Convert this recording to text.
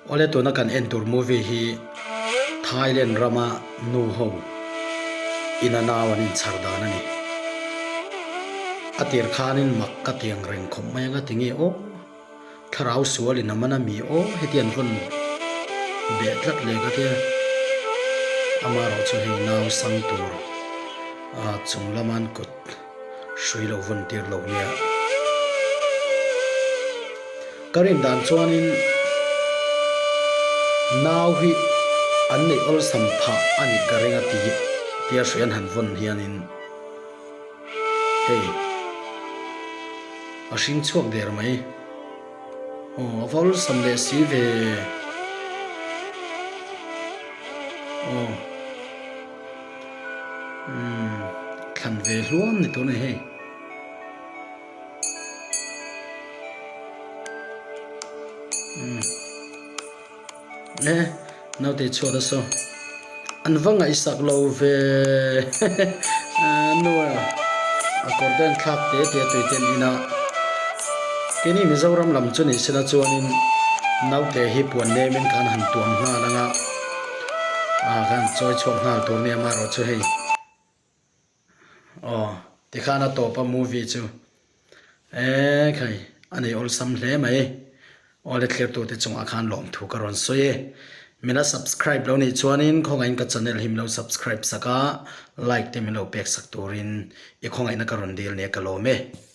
Awle tuna kan en tur movie hi Thailand rama nu ho ina nau an inchhar dan a ni. A tir khanin mak ka ti ang reng khawp mai anga tinge aw thlarau sual in a man a mi aw heti an rawn beh tlat leh ka tia amaherawh chu hei nau sang tur a chung lama an kut hrui lo vawn tir lo nia. Ka rin dan chuanin nau hi an neih awlsam phah a nih ka ring a ti tia hrui an han vawn hianin hei a hring chhuak der mai. Aw a va awlsam leh si ve. Aw umm thlan ve hluam ni tur a ni hei. E naute chhuat a saw an va ngaihsak lo ve nu a a kawr te an thlak te te a tui te an in a keini Mizoram lam chu ni sela chuanin naute hi puan nem in khan han tuam nghal ang a ah khan chawi chhuak nghal tur nia amaherawhchu hei. Aw tikhan a tawp a movie chu eee khai a nei awlsam hle mai awle thlir tute chungah khan lawmthu ka rawn sawi e min a subscribe lo nih chuanin khawngaihin ka channel hi min lo subscribe sak a like te min lo pek sak turin i khawngaihna ka rawn dil nia ka lawm e.